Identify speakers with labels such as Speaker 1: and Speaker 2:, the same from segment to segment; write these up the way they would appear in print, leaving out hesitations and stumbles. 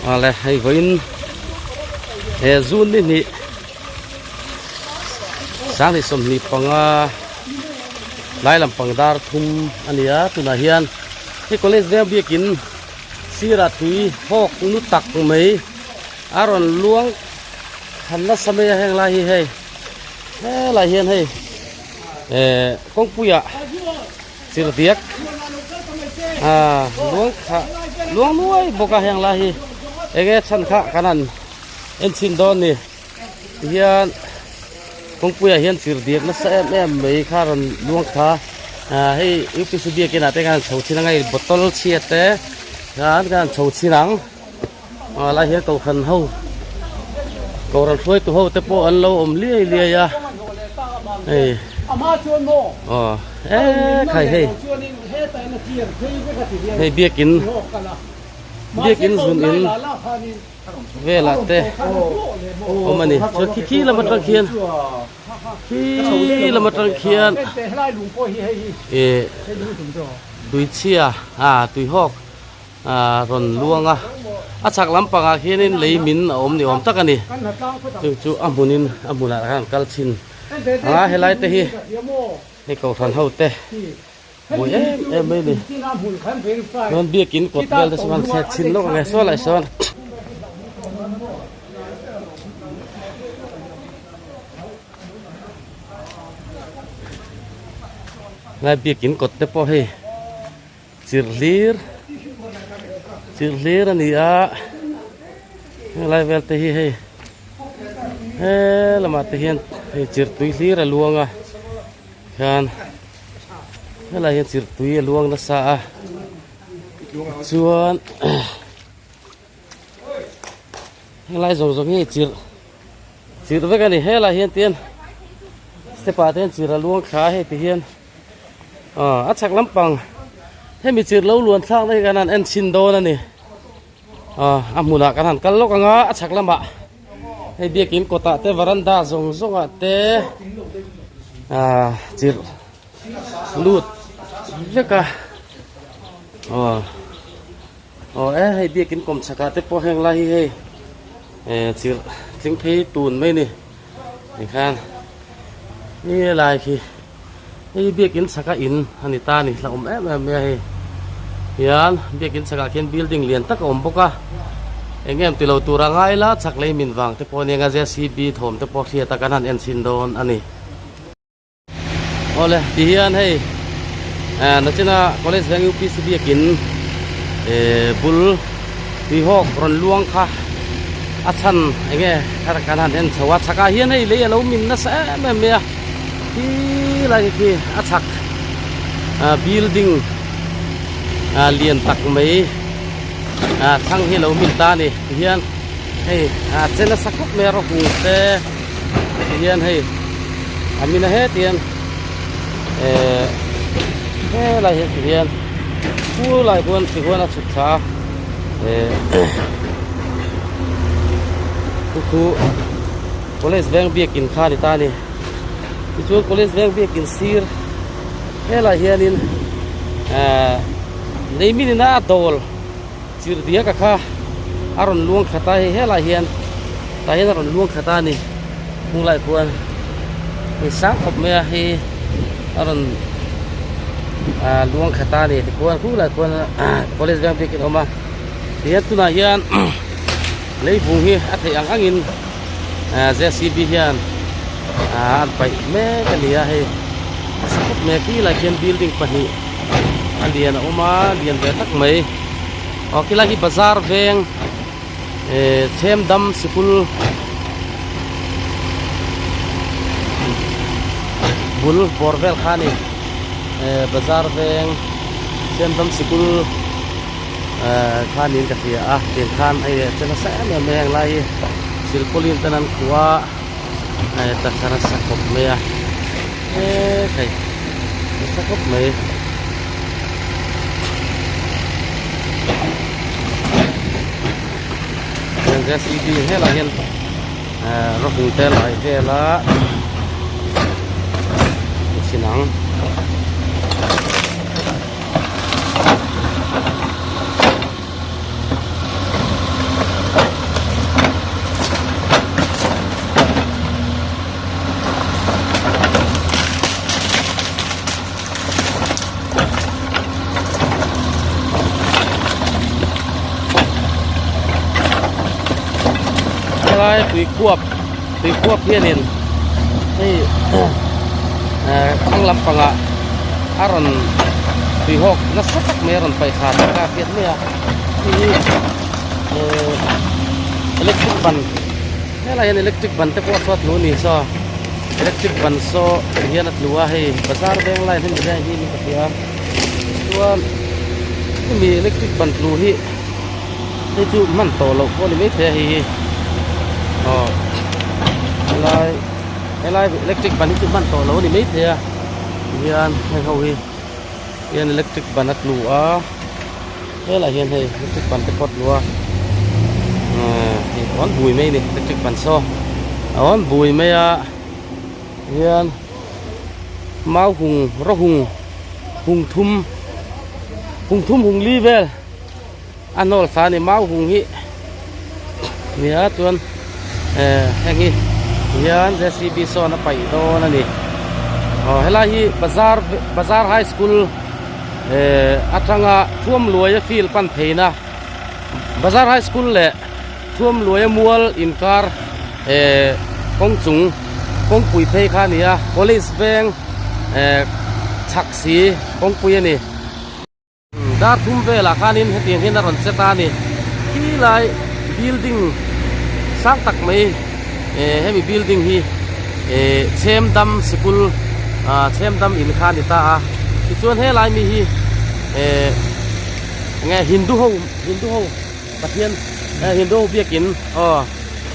Speaker 1: Awle hei vawiin he zun ni hnih sanghnih 25 lai lampang dar thum a ni a tunah hian hei college veng biakin sirah tui hawk nu tak mai a rawn luang khan nasa mai a heng lai hi hei helai hian hei eh kawngpuiah chirhdiak ah luang kha luang nuai bawk a heng lai hi enge chhan kha kan han en chhin dawn ni tihian kawngpuiah hian chirhdiak nasa em em mai kha rawn luang kha ah hei upc biakin ah te khan chho chhin ang hei bottle chhia te khan kan chho chhin ang ah lai hian kohhran ho kohhran hruaitu ho te pawh an lo awm liai liai a hei aw e khai hei hei biakin biakin zun in velah te awm a ni chuan khi khi lam atang khian khi lam atang khian ih tuichhia ah tuihawk. Ahh rawn luang a a chhak lampangah khianin lei min a awm ni awm tak a ni chu chu a hmunin a hmunah khan kal chhin anga helai te hi hei kohhran ho te buai em em mai a ni chuan biakin kawt vel te sawn thlet chhin lawk ang e saw lai sawn. Helai biakin kawt te pawh hei. Chirhlir chirhlir a ni a helai vel te hi hei he lamah te hian hei chirhtui hlir a luang a khian helai hian chirhtui a luang nasa a chuan helai zawng zawng hi chirh chirh vek a ni helai hian tian step ah te hian chirh a luang thla a hei ti hian. A chhak lampang hemi chirh lo luan thlak na hi kan han en chhin dawn a ni a hmunah kan han kal lawk ang a a chhak lamah hei biakin kawtah te varanda zawng zawngah te ah chirh lut vek a aw aw e hei biakin kawm chhakah te pawh heng lai hi hei eh chirh tling phei tun mai a ni tikhan helai khi. Hei biakin chhaka in a ni ta a ni hlauhawm em em mai a hei hian biakin chhakah khian building lian tak a awm bawk a eng em tilo tur a ngai la chhak lei min vang te pawh a nia jcb thawm te pawh hriat a kan han en chhin dawn a ni. Awle ti hian hei eh nachina college veng upc biakin eh bul tuihawk rawn luang kha a chhan eng nge kan han en chho a chhakah hian hei lei a lo min nasa em em mai a. Khi lai khi khi a chhak ah building ah lian tak mai ah thlang hi a lo min ta a ni tihian hei ah che nasa khawp mai a rawng te tihian hei a min a heti hian eh helai hi tihian khulai khuan ti khuan a chhuk thla a eh khu khu college veng biakin kha a ni ta a ni. Tichuan college veng biakin sir helaiah hianin ahh leimin ina a dawl chirh diak a kha a rawn luang khat a hei helaiah hian tah hian a rawn luang khat a ni hung lai khuan hei sang khawp mai a hei a rawn ahh luang khat a ni tikhuan khu lai khuan college veng biakin a awm a tihian tunah hian leivung hi a theih ang angin. Jcb hian an paih mek a ni a hei a sa khawp mai a khilai khian building pahnih a lian a awm a lian ve tak mai aw khilai hi bazar veng eh chhemdam sikul bul bawr vel kha a ni eh bazar veng chhemdam sikul eh kha niin ka hria a tiang khan hei a che nasa em em mai a helai hi silpauline ten an khuh a eh taksa nasa khawp mai a eh hei nasa khawp mai. J C B helai hian eh rawng te lai vel a chin ang. Helai tui khuap tui khuap hianin hei eh thlang lampangah a rawn tui hawk nasa tak mai a rawn paih thla tak a hriat mai a hei hi eh electric ban helai hian electric ban te pawh a chhuat hnu a ni saw electric ban saw hian a tlu a hei bazar veng line hemi line hi ka hria chuan hemi electric ban tlu hi. Hei chu hman tawh loh pawh a ni maithei a hei hi aw helai helai electric ban hi chu hman tawh loh a ni maithei a tihian heng ho hi hian electric ban a tlu a helaiah hian hei electric ban te pawh a tlu a ahh hei awn bui mai a ni electric ban saw a awn bui mai a hian mau hung raw hung hung thum hung thum hung li vel. A hnawl thla a ni mau hung hi nia chuan eh heng hi hian j c b sawn a paih dawn a ni aw helai hi bazar bazar high school eh atanga thuamluaia field pan pheina bazar high school leh thuamluaia mual inkar eh kawng chung kawngpui phei kha a ni a college veng eh chhak si kawngpui a ni. Dar thum velah khanin hetiang hian a rawn che ta a ni. Khi lai building sang tak mai eh hemi building hi eh Chhemdam sikul ah Chhemdam in kha a ni ta a. Tichuan helai mi hi eh enge Hindu ho Hindu ho Pathian eh Hindu ho biakin aw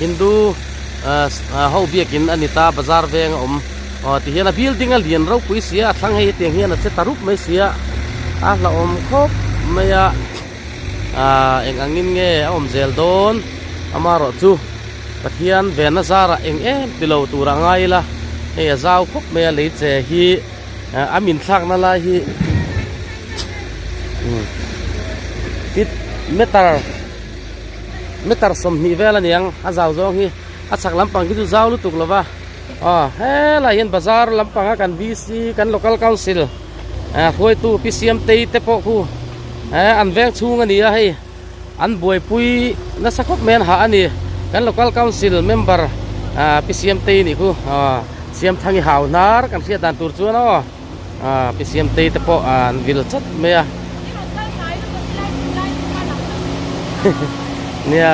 Speaker 1: Hindu ah ho biakin a ni ta bazar veng a awm. Aw ti hian a building a lian ropui si a a thlang hei hetiang hian a che ta rup mai si a a hlauhawm khawp mai a ah eng angin nge a awm zel dawn amaherawh chu Pathian venna zarah eng em ti lo tur a ngai ila hei a zau khawp mai a lei che hi a min thlakna lai hi feet meter meter 20 vel aniang a zau zawng hi a chhak lampang khi chu zau lutuk lova. Aw helai hian bazar lampanga kan VC kan local council eh hruaitu pi Siamtei te pawh khu eh an veng chhung a ni a hei an buaipui nasa khawp mai an hah a ni kan local council member ah pi Siamtei nih khu aw Siamthangi hau hnar kan hriat dan tur chuan aw ah pi Siamtei te pawh an vil chat mai a nia.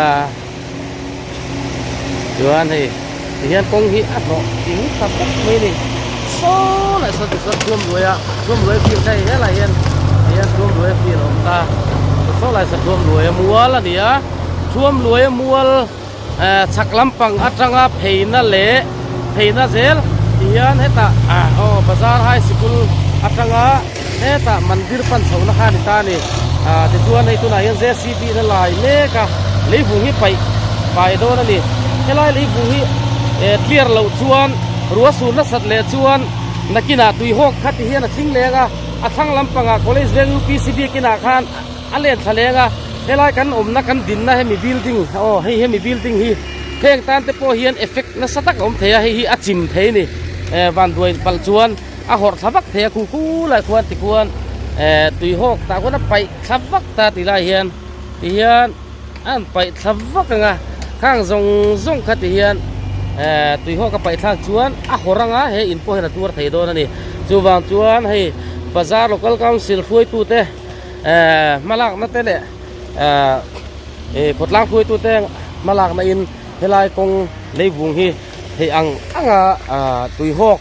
Speaker 1: Chuan hei ti hian kawng hi a hnawh ding ta khawp mai a ni saw leh saw tichuan thuamluai a thuamluai field hei helaiah hian ti hian thuamluai field a awm ta saw lai saw thuamluai a mual a ni a thuamluai a mual eh chhak lampang atanga pheina leh pheina zel ti hian hetah ah aw bazar high sikul atanga hetah mandir pan chhohna kha a ni ta a ni ah tichuan hei tunah hian jcb in a lai mek a leivung hi paih fai dawn a ni helai leivung hi eh clear loh chuan ruah sur nasat leh chuan nakinah tui hawk kha ti hian a tling leng a a thlang lampangah college veng upc biakin ah khan a len thla leng a helai kan awmna kan dinna hemi building aw hei hemi building hi heng tan te pawh hian effect nasa tak a awm thei a hei hi a chim thei a ni eh vanduai palh chuan. A hawrh thla vak thei a khu khu lai khuan tikhuan eh tui hawk tah khuan a paih thla vak ta tih lai hian ti hian a han paih thla vak ang a khang zawng zawng kha ti hian eh tui hawk a paih thlak chuan a hawrh ang a he in pawh hian a tuar thei dawn a ni chuvang chuan hei bazar local council hruaitu te eh hmalakna te leh eh ih khawtlang hruaitu te hmalakna in helai kawng leivung hi theih ang ang a ah tui hawk.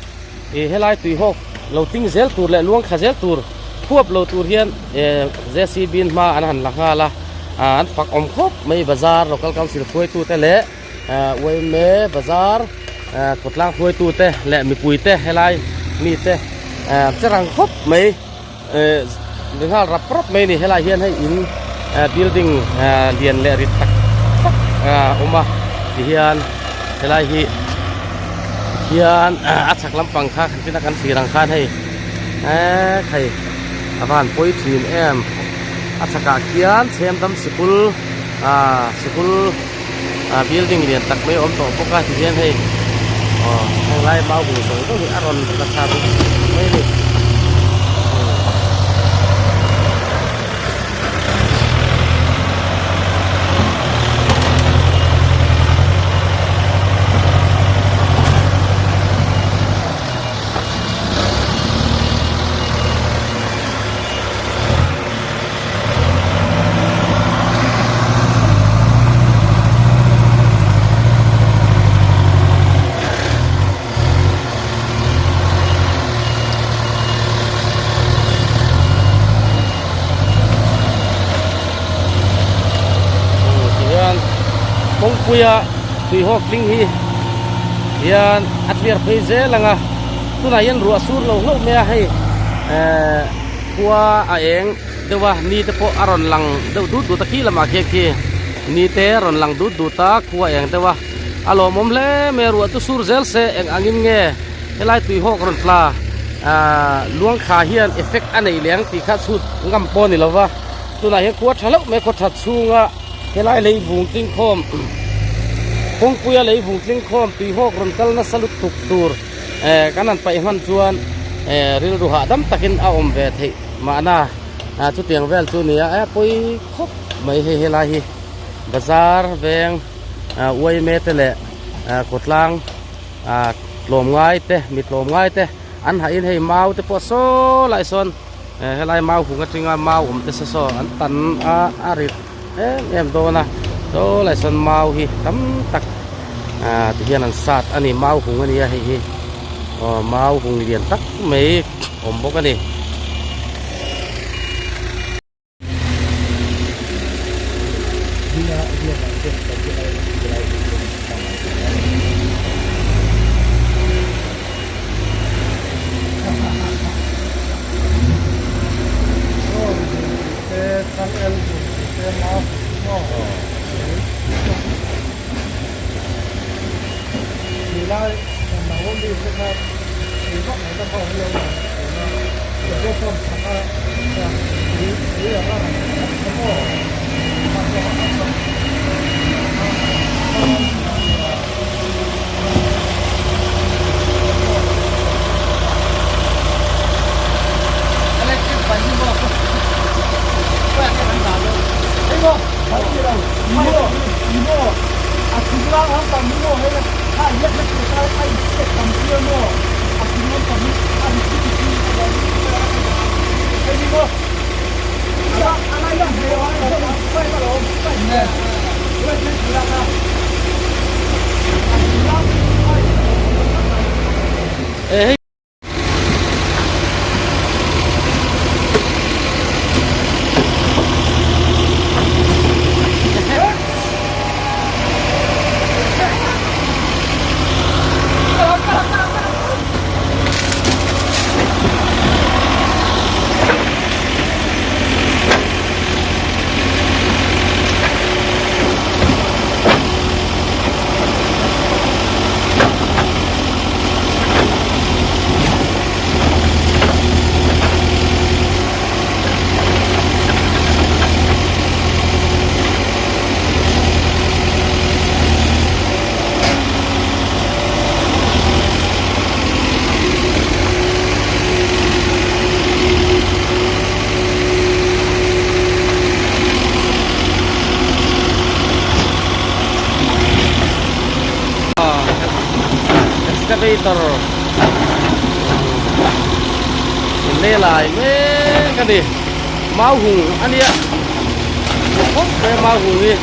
Speaker 1: Ih helai tuihawk lo ting zel tur leh luang thla zel tur khuap lo tur hian eh jcb in hma an han la nghal a ah an fak awm khawp mai bazar local council hruaitu te leh ah yma bazar ah khawtlang hruaitu te leh mipui te helai mi te ah che rang khawp mai eh ni nghal rap rap mai a ni helai hian hei in ah building ah lian leh rit tak tak ah a awm a tihian helai hi hian a chhak lampang kha kan tina kan thlir ang khan hei eee hei a van pawi thin em a chhakah khian chhemdam sikul ah sikul ah building lian tak mai a awm tawh bawk a tihian hei aw henglai mau bung zawng zawng hi a rawn la thla bawk mai a ni. kawngpuia tuihawk tling hi hian a clear phei zel ang a tunah hian ruah sur lo hlauh mai a hei ehh khua a eng deuh a ni te pawh a rawn lang deuh dut dut a khi lamah khian khi ni te a rawn lang dut dut a khua a eng deuh a a lawmawm hle mai a ruah chu sur zel se eng angin nge helai tuihawk rawn tla ahh luangthla hian effect a neih leh ang tih kha chhut ngam pawh a ni lo va tunah hian khua tha hlauh mai khaw that chhunga helai lei vung tling khawm kawngpuia lei vung tling khawm tuihawk rawn kal nasa lutuk tur eh kan han paih hman chuan eh rilru hahdam takin a awm ve theih mahna ah chutiang vel chu a ni a eh pawi khawp mai hei helai hi bazar veng ah uaime te leh ah kawtlang ah tlawm ngai te mi tlawm ngai te an hahin hei mau te pawh saw lai sawn eh helai mau hung atanga mau awm te saw saw an tan a a rit em em dawn a saw lai sawn mau hi tam tak ah ti hian an sat a ni mau hung a ni a hei hi aw mau hung lian tak mai awm bawk a ni. Excavator in lai mek a ni mau hung a nia khawp mai mau hung hi.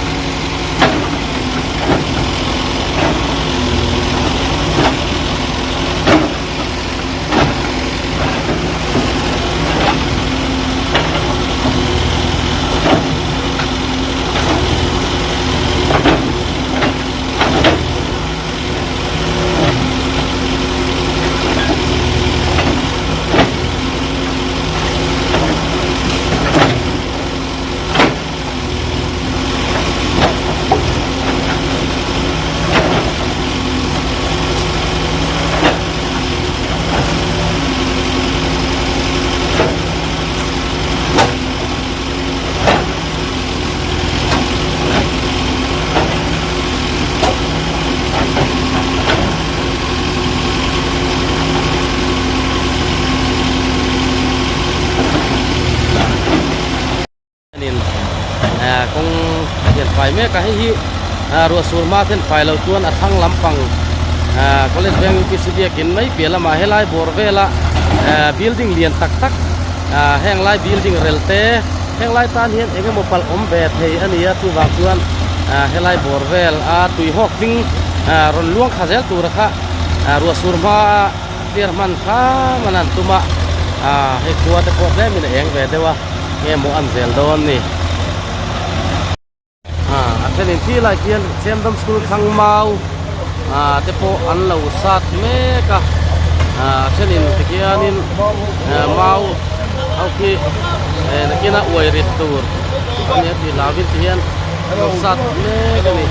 Speaker 1: Hianin kawng a thian fai mek a hei hi ruah sur hma then fai lo chuan a thlang lampang college veng UPC biakin mai piah lamah helai bawr vela building lian tak tak heng lai building rel te heng lai tan hian eng emaw palh awm ve thei a ni a chuvang chuan helai bawr vel a tui hawk tling rawn luang kha zel tura kha ruah sur hma clear hman hram an han tum a hei khua te pawh tlemin a eng ve deuh a. Nge maw an zel dawn ni? A Thenin khi lai khian Chemdam School thlang mau ah te pawh an lo sat mek a ah thenin tikhianin mau ho khi nakina uai rit tur ania tih hlavin tihian an lo sat mek a ni.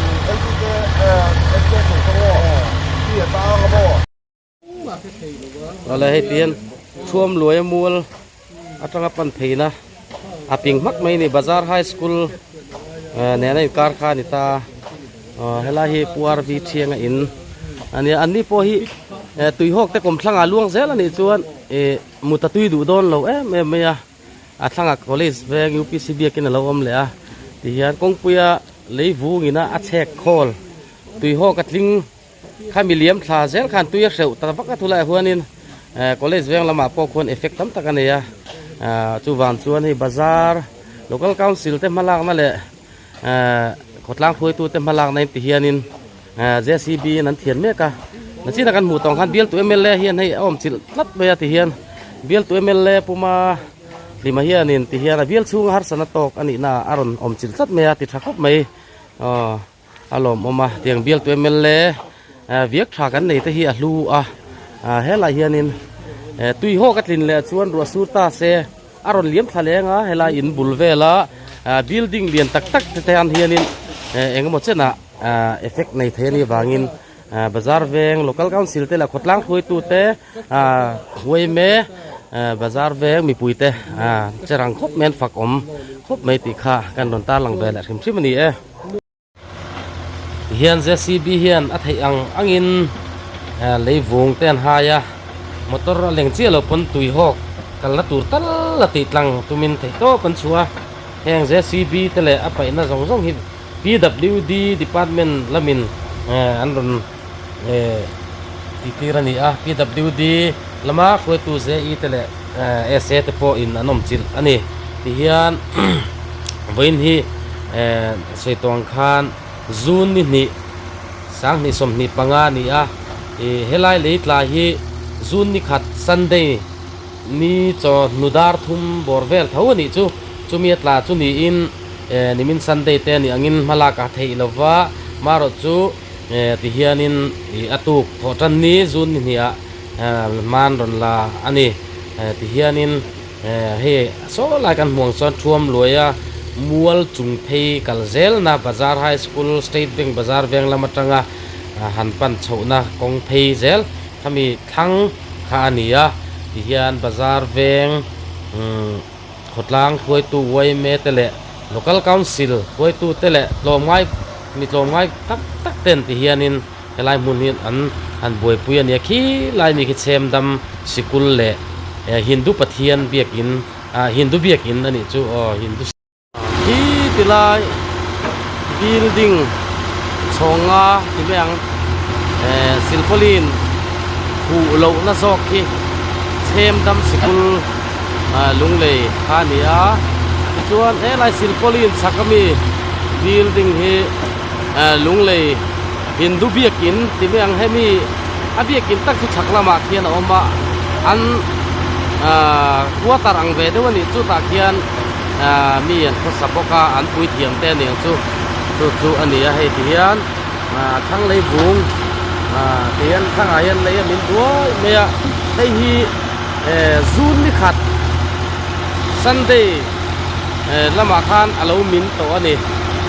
Speaker 1: Awle hei tihian thuam luai a mual atanga pan pheina a ping hmak mai a ni bazar high school eh nena inkar kha a ni ta aw helai hi pu r v thianga in a nia an ni pawh hi eh tuihawk te kawmthlang ah luang zel a nih chuan ih mut a tui duh dawn lo em em mai a a thlangah college veng upc biakin a lo awm leh a tihian kawngpuia lei vungina a chhek khawl tuihawk a tling. Khami liam thla zel khan tui a hreuh ta vak a thulaiah huanin college veng lamah pawh khuan effect tam tak a nei a chuvang chuan hei bazar local council te hmalakna leh khawtlang hruaitu te hmalakna in ti hianin J C B in an thian mek a nachina kan hmuh tawng khan bialtu m l a hian hei a awm chilh tlat mai a ti hian bialtu m l a puma hlima hianin ti hian a bial chhunga harsatna tawk a nihna a rawn awm chilh tlat mai a ti tha khawp mai aw. A lawmawm a tiang bialtu mla viak tha kan nei te hi a hlu a ah helai hianin tui hawk a tlin leh chuan ruah sur ta se a rawn liam thla leng a helai in bul vela ah building lian tak tak te tan hianin eng emaw chenah ah effect nei thei a nih vangin ah bazar veng local council te leh khawtlang hruaitu te ah huaime bazar veng mipui te ah che rang khawp mai an fak awm khawp mai tih kha kan rawn tarlang ve leh hrim hrim a ni e. Tihian jcb hian a theih ang angin lei vung te an hai a motor a leng chiah lo pawn tui hawk kalna tur tal a tih tlang tumin theih tawp an chhuah a heng jcb te leh a paihna zawng zawng hi pwd department lamin an rawn tih tir a ni a pwd lama hruaitu je te leh sa te pawhin an awm chilh a ni tihian vawiin hi. Eh sawi tawng khan June ni hnih 20 25 a ni a ih helai lei tla hi June ni khat Sunday ni chaw hnu dar thum bawr vel tho a nih chu chumi a tla chu niin eh nimin Sunday te a nih angin hmalak a theih lova marawh chu eh tihianin ih a tuk thawh tan ni June ni hnih ah eh hman rawn la a ni eh tihianin. Hei saw lai kan hmuh ang chuan thuam luai a mual chung phei kal zelna bazar high school state bank bazar veng lam atanga han pan chhohna kawng phei zel khami thlang kha a ni a tihian bazar veng khawtlang hruaitu yma te leh local council hruaitu te leh tlawmngai mi tlawmngai tak tak ten tihianin Helai hmun hi an han buaipui a nia khilai mi khi chhemdam sikul leh Hindu pathian biakin ah Hindu biakin a nih chu aw Hindu khi tilai building chhawnga ti mai ang eh silpauline huh lohna zawk khi chhemdam sikul ah lunglei kha a ni a tichuan helai silpauline chhak ami building hi. Lunglei Hindu biakin ti mai ang hemi a biakin tak chu chhak lamah khian a awm a an quarter ang ve deuh a nih chutah khian mi an khawsa bawk a an puithiam te a ni ang chu chu chu a ni a hei ti hian a thlang lei vung ti hian thlangah hian lei a min duai mai a hei hi June ni khat Sunday. Lamah khan a lo min tawh a ni.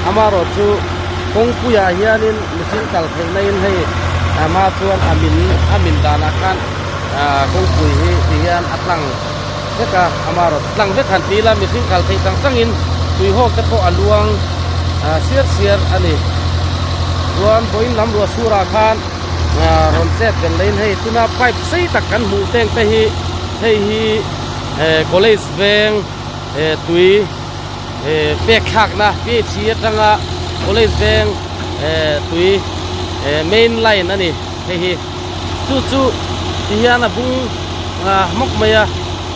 Speaker 1: Amaherawh chu kawngpuiah hianin mihring kal theihna in hei hma chuan a min a min danah khan kawngpui hi ti hian a tlang vek a, amaherawh chu tlang vek han ti ila mihring kal theih tang tangin tuihawk te pawh a luang siar siar a ni. Chuan vawiin lam ruah surah khan rawn chet belh lehin hei tuna pipe sei tak kan hmuh teng te hi hei hi college veng tui pek thlakna PHC atanga college veng tui main line a ni hei hi chu chu ti hian a bung hmawk mai a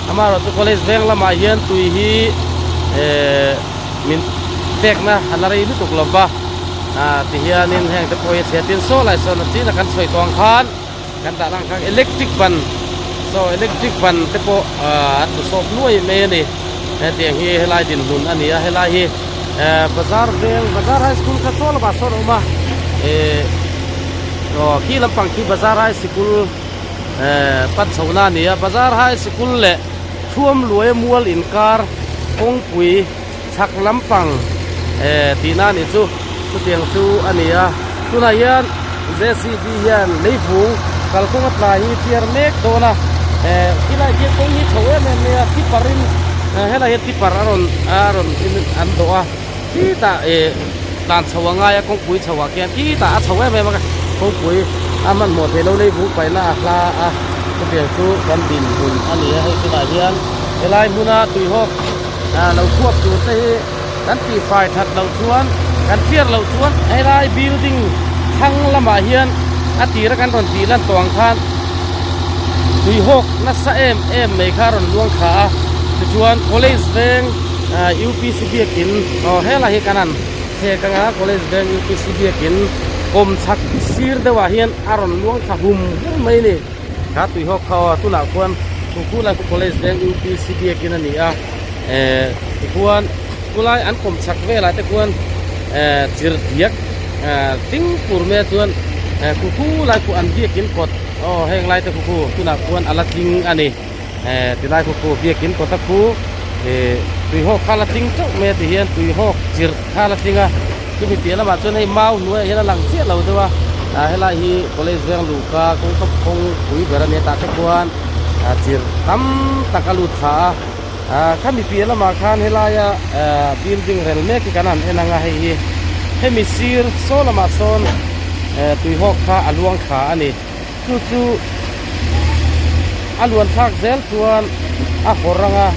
Speaker 1: amaherawh chu college veng lamah hian tui hi min pekna a la rei lutuk lo va ti hianin heng te pawh hi a chhe tin saw lai sawn a chin a kan sawi tawh ang khan. Kan dah lang khan electric ban saw electric ban te pawh a tlu sawp nuai mai a ni hetiang hi helai dinhmun a ni a helai hi. Eh bazar veng bazar high school kha saw lamah sawn a awm a eh aw khi lampang khi bazar high sikul eh pan chhohna a ni a bazar high sikul leh thuam luai mual inkar kawngpui chhak lampang eh tihna a nih chu chutiang chu a ni a tunah hian J C B hian leivung kalkawng a tla hi tiar mek dawn a eh khilai khian kawng hi chho em em mai a tipper in helai hian tipper a rawn a rawn in an dawh a khitah eh tlan chho a ngai a kawngpui chho ah khian khitah a chho em em a kawngpui a hmanhmawh theih loh leivung paihna a hla a chutiang chu kan dinhmun a ni a hei tunah hian helai hmuna tuihawk ah lo chhuak tur te hi kan tihfai that loh chuan kan clear loh chuan helai building thlang lamah hian a tira kan rawn tih lan tawh ang khan tui hawk nasa em em mai kha a rawn luang thla a tichuan college veng ah U P C biakin aw helai hi kan han thlek anga college veng U P C biakin kawm chhak sir deuhah hian a rawn luang thla hum hum mai a ni. Kha tui hawk kha aw tunah khuan Khukhulai khu college veng U P C biakin a ni a eh tikhuan khulai an kawm chhak velah te khuan eh chir diak eh ding tur mai a chuan eh Khukhulai khu an biakin kawt aw heng lai te khu khu tunah khuan a la tling a ni eh tilai khu khu biakin kawt a khu eh tui hawk kha la tling teuh mai a ti hian tui hawk chirh kha la tling a. Chumi piah lamah chuan hei mau hnuaiah hian a lang chiah lo deuh a, ah helai hi college veng luhka kawngka kawngpui ber a nia tah te khuan ah chirh tam tak a lut thla a, ah khami piah lamah khan helaia ah building rel mek hi kan han en ang a hei hi hemi sir saw lamah sawn eh tuihawk kha a luang thla a ni chu chu a luan thlak zel chuan a hawr ang a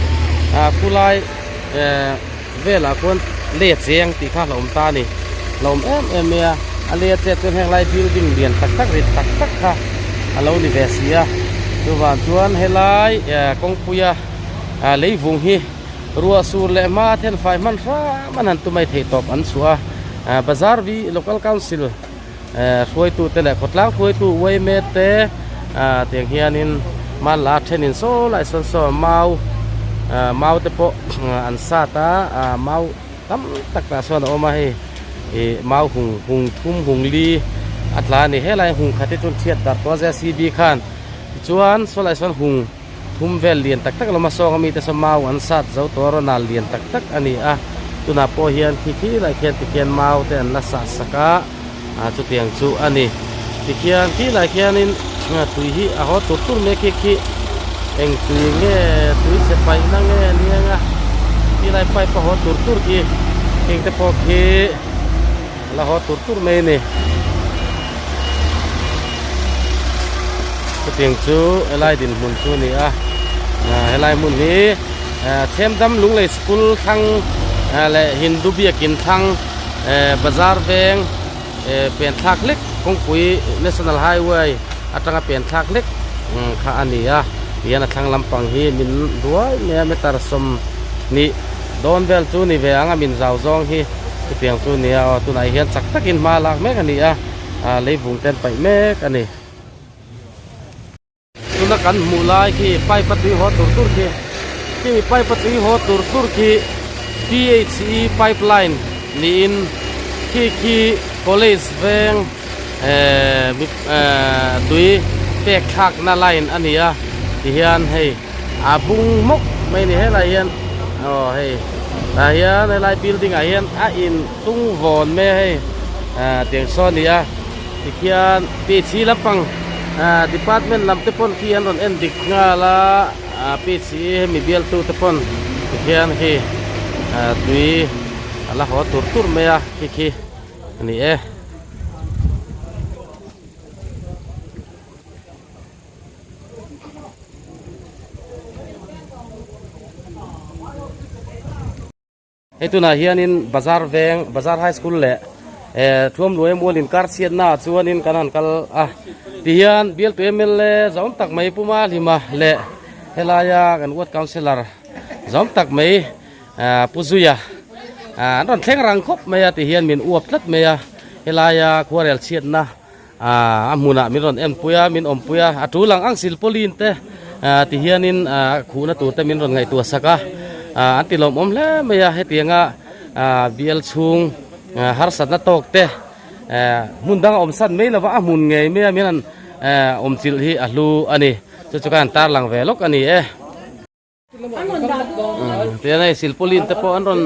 Speaker 1: ah khulai eh. Velah khuan lei a cheng tih kha hlauhawm ta a ni. Hlauhawm em em mai a, a lei a chet chuan heng lai building lian tak tak rit tak tak kha a lo ni ve si a. Chuvang chuan helai kawngpuia leivung hi ruah sur leh hma then fai hman hram an han tum a i theih tawp an chhuah a. Bazar vi Local Council hruaitute leh khawtlang hruaitu uaime te tiang hianin hmanla thenin saw lai sawn saw mau mau te pawh an sat a mau tam tak tah sawn a awm a hei ih mau hung hung thum hung li a tla a ni helai hung khat hi chuan chhiat darh tawh a J C B khan tichuan saw lai sawn hung thum vel lian tak tak lawm a sawng ami te saw mau an sat zo tawh a rawn al lian tak tak a ni a tunah pawh hian khi khi lai khian tikhian mau te an la sah sak a ah chutiang chu a ni tikhian khi lai khianin tui hi a haw tur tur mai khi khi eng tui nge tui chhe paihna nge nia nga khi lai pipe a haw tur tur khi heng te pawh khi a la haw tur tur mai a ni. Chutiang chu helai dinhmun chu a ni a helai hmun hi Chhemdam Lunglei School thlang leh Hindu biakin thlang bazar veng pen thlak hlek kawngpui National Highway atanga pen thlak hlek kha a ni a tihian a thlang lampang hi min ruai mai a meter 20 dawn vel chu ni ve ang a min zau zawng hi chutiang chu a ni a aw tunah hian chak takin hma lak mek a ni a. ah leivung te an paih mek a ni. Tuna kan hmuh lai khi pipe a tui haw tur tur khi khi pipe a tui haw tur tur khi P H E pipeline niin khi khi college veng eh eh tui pek thlakna line a ni a tihian hei a bung hmawk mai a ni helai hian aw hei tah hian helai building ah hian a in tung vawn mai a hei ah tiang saw a ni a tikhian P H E lampang ah department lam te pawn khi an rawn en dik nghal a ah P H E hemi bialtu te pawn tikhian khi ah tui a la haw tur tur mai a khi khi a ni e. Hei tunah hianin bazar veng bazar high school leh eh thuamluai mual inkar chhiatna ah chuanin kan han kal a tihian bialtu M L A zawm tak mai puma hlima leh helaia kan ward councillor zawm tak mai ah pu zuia ah an rawn thleng rang khawp mai a tihian min uap tlat mai a helaia khuarel chhiatna. Aaa a hmunah min rawn enpui a min awmpui a a tul ang ang silpawlin te aaa ti hianin aaa khuhna tur te min rawn ngaihtuah sak a aaa an ti lawmawm hle mai a hetianga ah bial chhung ah harsatna tawk te eh hmun dang a awm san mai lova a hmun ngei mai a min han eh awm chilh hi a hlu a ni chu chu khan tarlang ve lawk a ni e. Tihian hei silpauline te pawh an rawn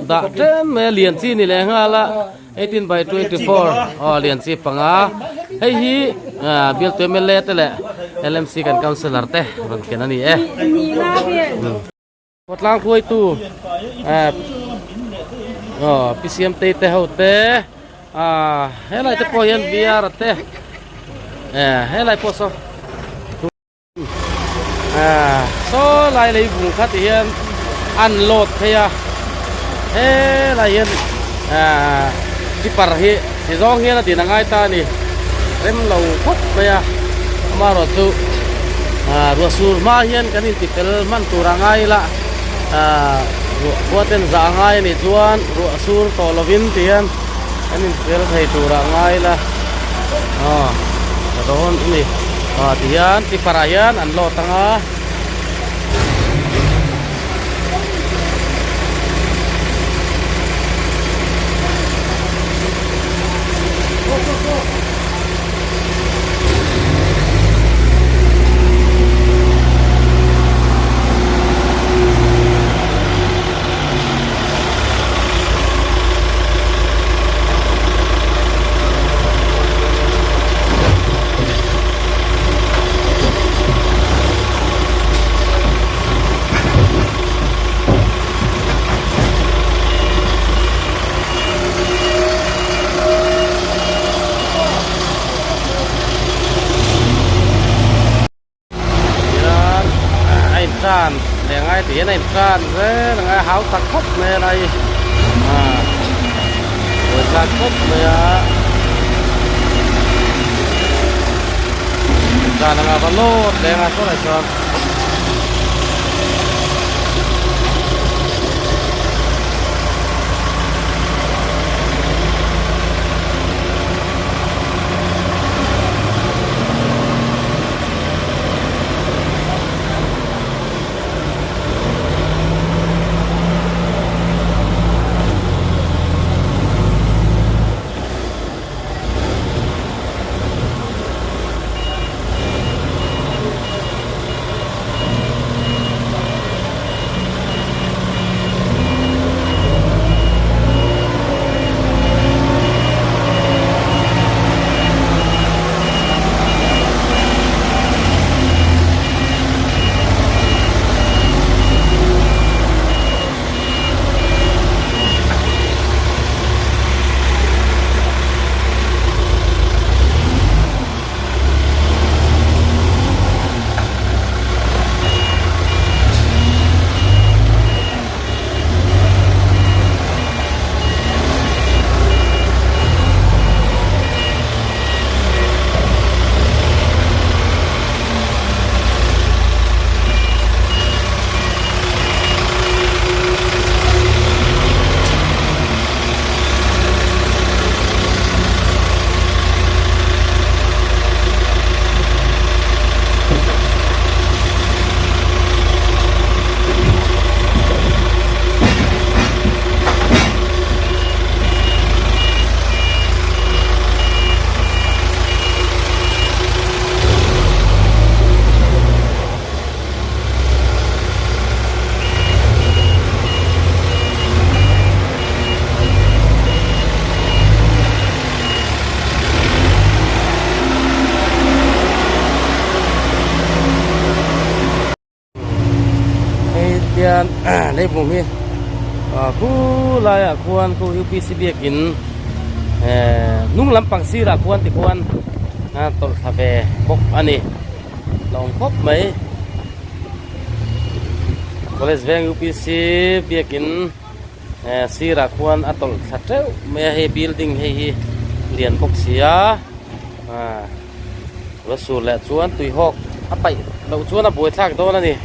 Speaker 1: dah tlem mai a lian chi ni leh nghal a 18 by 24 aw lian chi panga hei hi ah bialtu mla te leh lmc kan councillor te rawn ken a ni e. Khawtlang hruaitu eh aw pi Siamtei te ho te ah helai te pawh hian VR te eh helai pawh saw ah saw lai lei vung kha ti hian an load phei a helai hian ah tipper hi ti zawng hian a din a ngai ta a ni rem lo khawp mai a amaherawhchu ah ruah sur hma hian kan inti fel hman tur a ngai ila ah ruah khua ten zah a ngai a nih chuan ruah sur tawh lovin ti hian kan inti fel thei tur a ngai ila aw ka dawn a ni aw ti hian tipper ah hian an load ang a. Hian a in tan leh ngai tih hian a in tan zel ang a hau tak khawp mai a lai ah pawisa khawp mai a tan anga va lawt leng a sawnah chuan. Hei tian leivung hi ah khu laiah khuan khu upc biakin eh hnung lampang sirah khuan tikhuan a tawlh thla ve bawk a ni la awm khawp mai college veng upc biakin eh sirah khuan a tawlh thla teuh mai a hei building hei hi lian bawk si a ah. La sur leh chuan tui hawk a paih loh chuan a buaithlak dawn a ni.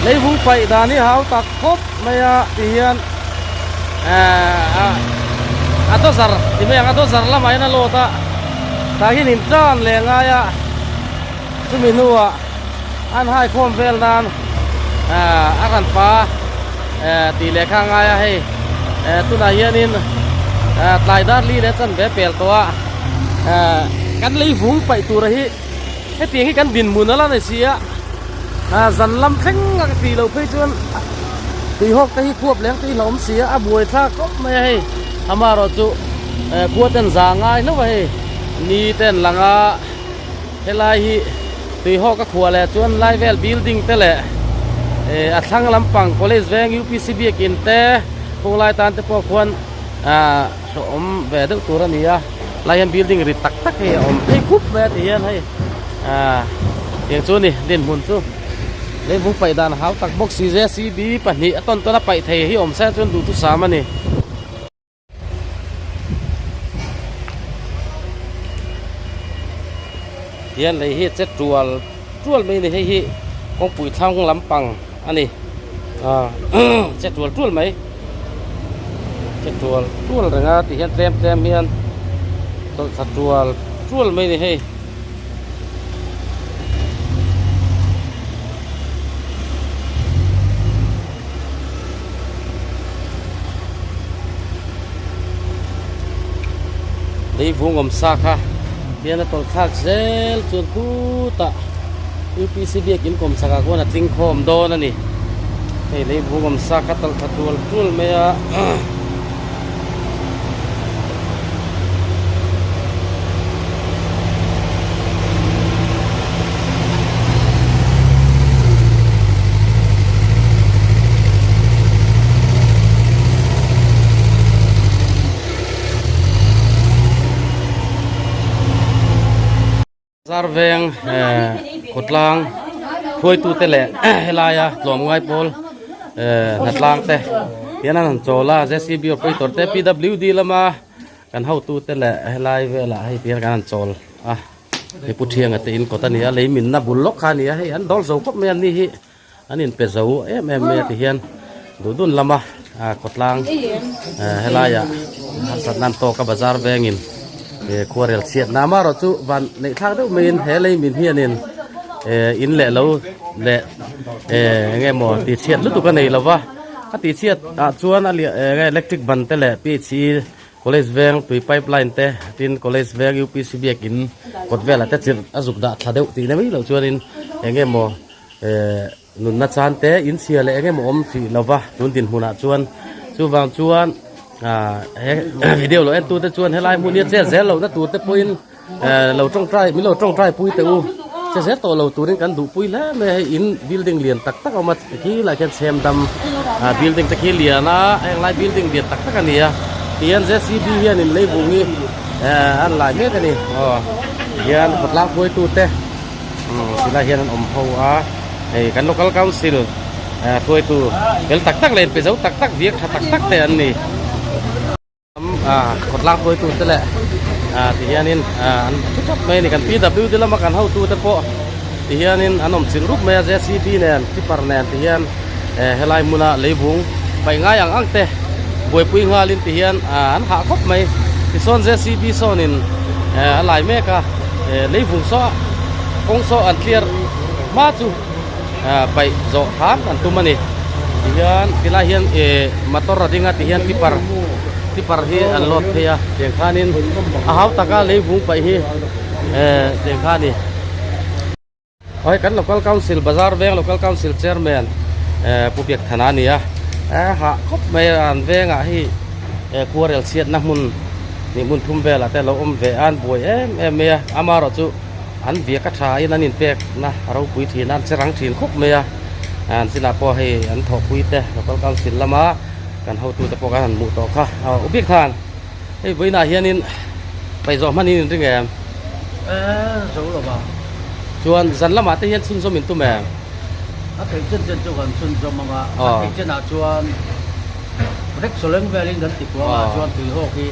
Speaker 1: Leivung paih dan hi hau tak khawp mai a ti hian a dawzar ti mai ang a dawzar lamah hian a load a tah hian in tan leh ngai a chumi hnuah an hai khawm vel nan a rawn pa tih leh kha a ngai a hei tunah hianin tlai dar li leh chanve pel tawh a kan leivung paih tura hi. Hetiang hi kan dinhmun a la ni si a, zan lam thleng a ka tih loh phei chuan tuihawk te hi khuap leng te hi hlauhawm si a, a buai thlak khawp mai a hei. Amaherawhchu khua ten za ngai hlauh a hei, ni ten lang a, helai hi tuihawk a khuah leh chuan lai vel building te leh a thlang lampang college veng UPC biakin te khawng lai tan te pawh khuan hlauhawm ve deuh tur a ni a. Lai hian building rit tak tak hei a awm phei khup mai a ti hian hei ah tiang chu a ni dinhmun chu leivung paih dan hau tak bawk si JCB pahnih a tawn tawn a paih thei hi awm se chuan duhthusam a ni. Tihian lei hi a che tual tual mai a ni hei hi kawngpui thlang lampang a ni ah che tual tual mai. Che tual tual reng a ti hian tlem tlem hian tawlh thla tual tual mai a ni hei. Leivung awm sa kha hian a tawlh thlak zel chuan khutah UPC biakin kawm chhakah khuan a tling khawm dawn a ni. Hei leivung awm sa kha tawlh thla tual tual mai a. Zar veng khawtlang hruaitute leh helaia tlawmngai pawl hnatlang te hian an han chawl a JCB operator te PWD lama kan hotute leh helai velah hei ti hian kan han chawl a hei pu Thianga te in kawt a ni a lei minna bul lawk kha a ni a hei an dawl zo khawp mai a ni hi. An inpe zo em em mai a ti hian duh dun lama khawtlang helaiah harsatna an tawk a bazar vengin khuarel chhiatna amaherawh chu van neih thlak deuh maiin he lei min hianin in leh lo leh eng emaw tih chhiat lutuk a nei lova a tih chhiat ah chuan a electric ban te leh PHE College veng tui pipe line te tin college veng UPC biakin kawt velah te chirh a zuk dah thla deuh tih na mai loh chuanin eng emaw eh nunna chan te inchhia leh eng emaw awm tih lova tun dinhmunah chuan chuvang chuan ah he video lo en tute chuan helai hmun hi a chet zel lohna tur te pawhin eh lo tawngtai min lo tawngtai pui teh u che zel tawh lo turin kan duh pui hle mai a hei in building lian tak tak a awm a khi lai khian chhem dam ah building te khi lian a heng lai building lian tak tak a ni a tihian JCB hianin leivung hi eh an lai mek a ni aw tihian khawtlang hruaitute. Tilai hian an awm ho a hei kan local council hruaitu fel tak tak leh inpe zo tak tak viak tha tak tak te an ni khawtlang hruaitu te leh ti hianin an thu thap mai a ni kan PWD lama kan hotu te pawh ti hianin an awm chilh rup mai a JCB nen tipper nen ti hian helai hmuna leivung paih ngai ang ang te buaipui nghalin ti hian an hah khawp mai tichuan JCB sawnin a lai mek a leivung saw kawng saw an clear hma chu paih zawh hram an tum a ni tihian tilai hian motor a ding a tihian tipper tipper hi an load phei a tiang khanin a hau taka leivung paih hi tiang kha a ni. Hei kan local council bazar veng local council chairman eh pu biak thana a ni a eh hah khawp mai a an vengah hei eh khuarel chhiatna hmun nih hmun thum velah te a lo awm ve a an buai em em mai a amaherawh chu an viak a tha in an inpek na a ropui thin a an che rang thin khawp mai a an chinah pawh hei an thawhpui te local council lama kan hotute pawh khan an hmuh tawh kha aw u biak than. Hei vawiinah hianin paihzawh hmanin in ring em?
Speaker 2: Eh, zo lo va.
Speaker 1: Chuan zan lamah te hian chhunzawm in tum em?
Speaker 2: A theih chen chen chu kan chhunzawm ang a, a theih chenah chuan rek sawleng velin kan ti kuang a, chuan tuihawk hi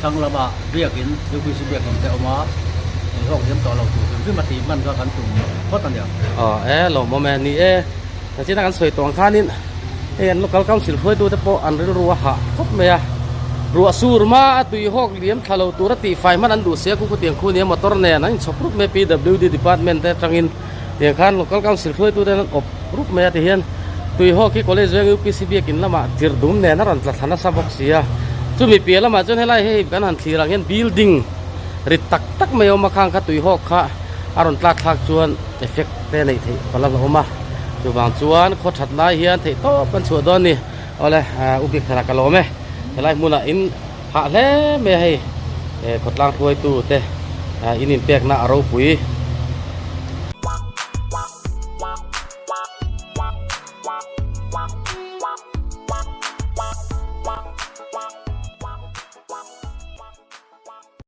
Speaker 2: thlang lamah biakin, UPC biakin te a awm a, tuihawk hiam tawh lo tur hrim hrim a tih hman kha kan tum phawt a nia.
Speaker 1: Aw, e lawmawm e, ni e. Tachina kan sawi tawh ang khanin hei an local council hruaitute pawh an rilru a hah khawp mai a, ruah sur hma a tui hawk liam thla lo tura tihfai hman an duh sia khu khutiang khu nia motor nen an inchhawp rup mai a PWD department te atangin tiang khan local council hruaitute an awp rup mai a tihian tui hawk hi college veng UPC biakin lamah tirh dum nen a rawn tla thla nasa bawk si a, chumi piah lamah chuan helai hei kan han thlir ang hian building rit tak tak mai a awm a khang kha tui hawk kha a rawn tlak thlak chuan effect te neih theih palh a hlauhawm a chuvang chuan khaw that lai hian theih tawp kan chhuah dawn a ni awle u bik thana ka lawm e helai hmunah in hah hle mai a hei khawtlang hruaitu te in inpekna a ropui.